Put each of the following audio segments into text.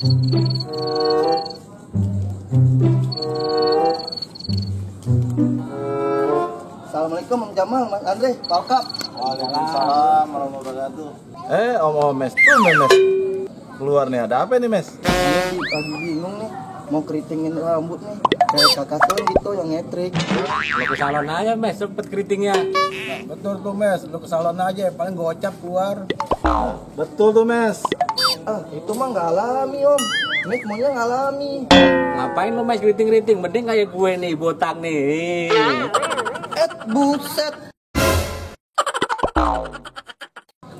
Assalamualaikum Om Jamal, Mas Andre, Pak Kap. Waalaikumsalam warahmatullahi wabarakatuh. Om Mes, tuh Mes. Keluar nih, ada apa nih Mes? Ini lagi bingung nih, mau keritingin rambut nih. Kayak kakak tuh gitu yang ngetrik. Lo ke salon aja Mes, cepet keritingnya. Nah, betul tuh Mes, lu ke salon aja, paling gocap keluar. Betul tuh Mes. Ah, itu mah nggak alami Om. Ini semuanya nggak alami. Ngapain lo Mes keriting-keriting? Mending kayak gue nih, botak nih. Buset.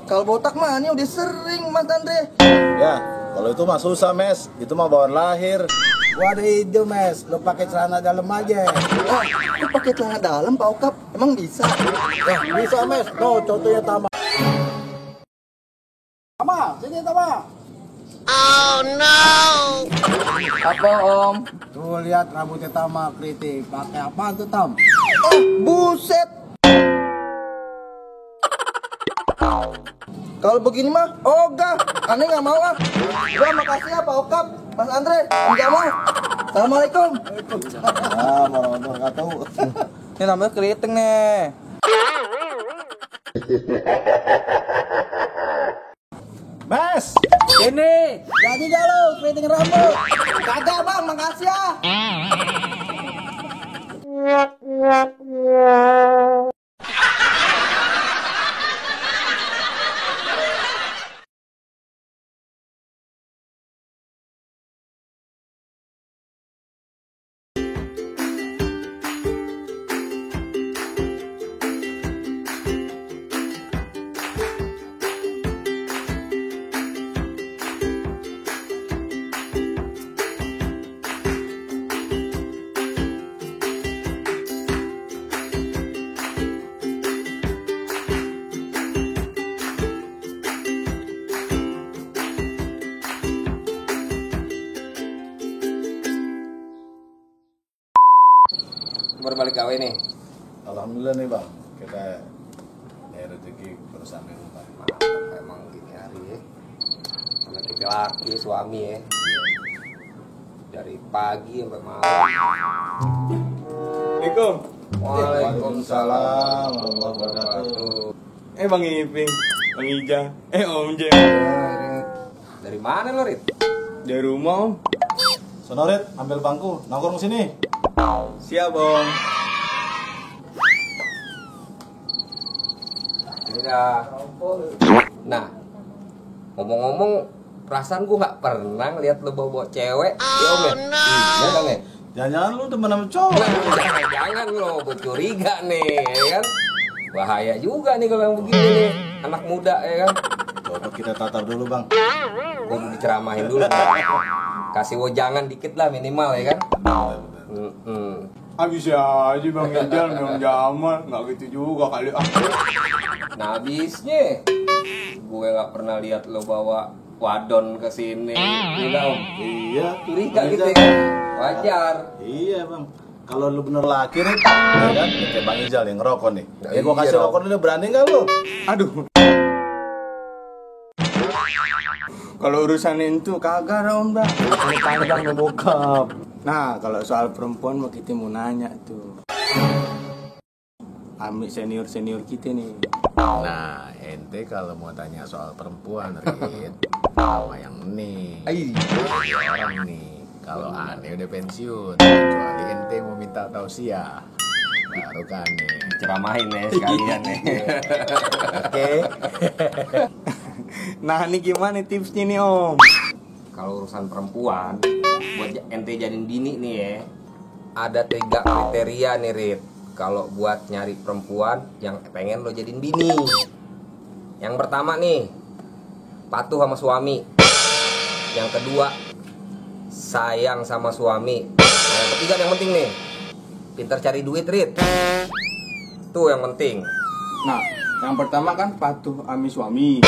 Kalau botak mah ini udah sering Mas Andre. Ya, kalau itu mah susah Mes. Itu mah bawaan lahir. Gua ada ide Mes, lu pakai celana dalam aja. Oh, lu pakai celana dalam Pak Kap? Emang bisa? Bisa Mes, tuh contohnya Tama. Tama, sini Tama. Apa Om? Tuh lihat rambutnya Tama keriting, pakai apaan tuh Tam? Oh, buset. Kalau begini mah, ogah. Aneh nggak mau ah. Gua makasih ya Pak Kap, Mas Andre, Om Jamal. Assalamualaikum. Ah, warahmatullahi wabarakatuh. Ini namanya keriting nih. Mes, Ini. Jadi gak lo keriting rambut? Kagak bang, makasih ya. Baru balik gawe nih. alhamdulillah nih Bang. Kita rezeki baru sampai rumah. Emang gini hari ya. Sama kita laki suami ya. Dari pagi sampai malam. Assalamualaikum. Waalaikumsalam warahmatullahi wabarakatuh. Bang Iping, Bang Ija, Om Jem. Dari mana lo Rit? Dari rumah Om. Sonorit, ambil bangku, nongkrong sini. Siap Om. Udah. Nah, ngomong-ngomong, perasaan gue nggak pernah ngeliat lo bawa cewek. Ya Om ya? Iya kan ya? Jangan-jangan lu temen sama cowok. Jangan lo, gue curiga nih, ya kan? Bahaya juga nih kalau yang begini nih, anak muda ya kan? Coba kita tatar dulu Bang. Gue diceramahin dulu. Kasih wejangan dikit lah minimal ya kan? Bisa aja Bang Ijal, Bang Jamal, nggak gitu juga kali ah. Nah habisnya, gue nggak pernah lihat lo bawa wadon ke sini, gitu Om. Iya, Curiga gitu ya kan? Wajar. Iya Bang. Kalau lu bener laki nih, ya kan? Kayak Bang Ijal yang ngerokok nih. Ya gua kasih Iya, rokok dulu, berani nggak lu? Aduh. Kalau urusan itu kagak Om Bang. Panjang bokap. Nah, kalau soal perempuan mau kita mau nanya tuh. Ambil senior kita nih. Nah, ente kalau mau tanya soal perempuan, Rit, sama yang nih. Orang nih. Kalau aneh udah pensiun, kecuali ente mau minta tausiah, baru kan nih. Ceramahin ya sekalian nih. Oke. Nah, ini gimana tipsnya nih Om? Kalau urusan perempuan, buat ente jadiin bini nih ya, ada 3 kriteria nih Rit. Kalau buat nyari perempuan yang pengen lo jadiin bini. Yang pertama nih, patuh sama suami. Yang kedua, sayang sama suami. Nah, yang ketiga yang penting nih, pintar cari duit Rit. Tuh yang penting. Nah, yang pertama kan patuh ami suami.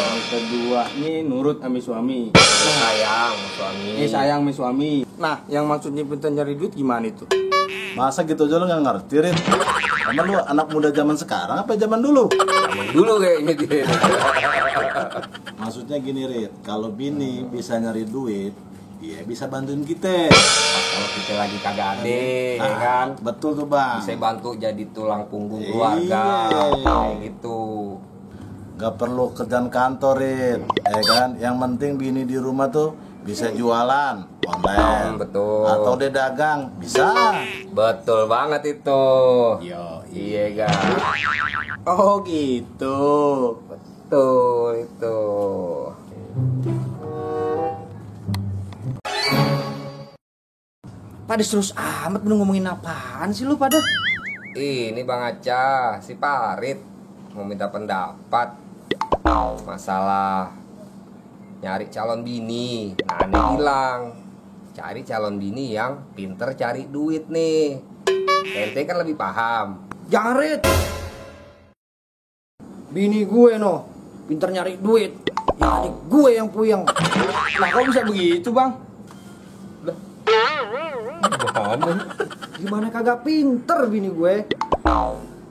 Yang kedua nih nurut ami suami. Sayang sama suami. Ini sayang ami suami. Nah, yang maksudnya pintar nyari duit gimana itu? Masa gitu aja lu nggak ngerti, Rit? Sama lu anak muda zaman sekarang apa zaman dulu? Emang dulu kayaknya dia. Maksudnya gini Rit, kalau bini bisa nyari duit, dia bisa bantuin kita. Kalau kita lagi kagak ada, ya kan? Betul tuh bang. Bisa bantu jadi tulang punggung keluarga, Iya. kayak gitu. Gak perlu kerjaan kantor Rit, ya kan? Yang penting bini di rumah tuh bisa jualan online, Betul. atau dia dagang, bisa. Betul banget itu. Yo, Iya kan? Oh gitu. Betul itu. Pada terus amat lu ngomongin apaan sih lu pada? Ini Bang Aca, si Parit mau minta pendapat masalah nyari calon bini. Nah, Ane bilang cari calon bini yang pinter cari duit nih. Ente kan lebih paham. Jangan Rit. Bini gue no, pinter nyari duit. Yang adik gue yang puyeng. Nah kok bisa begitu bang? Gimana kagak pinter bini gue?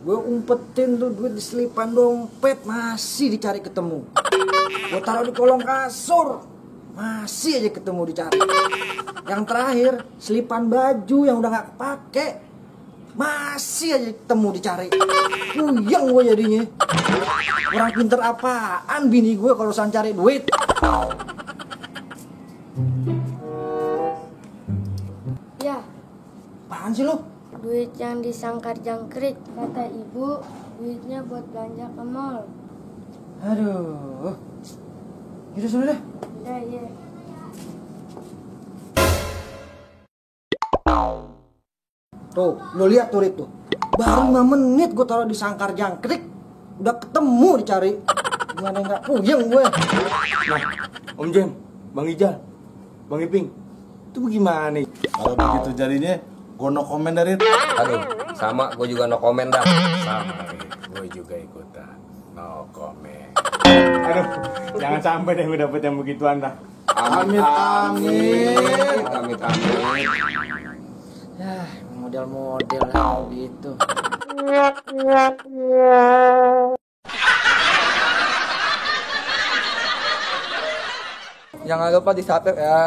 Gue umpetin tuh duit di selipan dompet masih dicari ketemu. Gue taruh di kolong kasur masih aja ketemu dicari. Yang terakhir selipan baju yang udah gak kepake masih aja ketemu dicari. Puyeng gue jadinya. Orang pinter apaan bini gue kalau urusan cari duit? Ya, Apaan sih lu? duit yang disangkar jangkrik. Kata ibu, duitnya buat belanja ke mall. Aduh. Yaudah sudah deh. Ya, ya. Tuh, lu lihat tuh Rit tuh. Baru 5 menit gue taruh di sangkar jangkrik, udah ketemu dicari. Gimana enggak puyeng gue. Nah, Om Jem, Bang Ijal, Bang Iping, itu bagaimana? Kalau begitu jadinya, gue no comment dari Rit. Aduh, sama gue juga no komen dah. sama Rit, gue juga ikutan. No comment. Aduh, jangan sampai deh gue dapet yang begituan dah. Amit, amit. Amit, amit. Ya, model-model lah gitu. Jangan lupa di subscribe ya.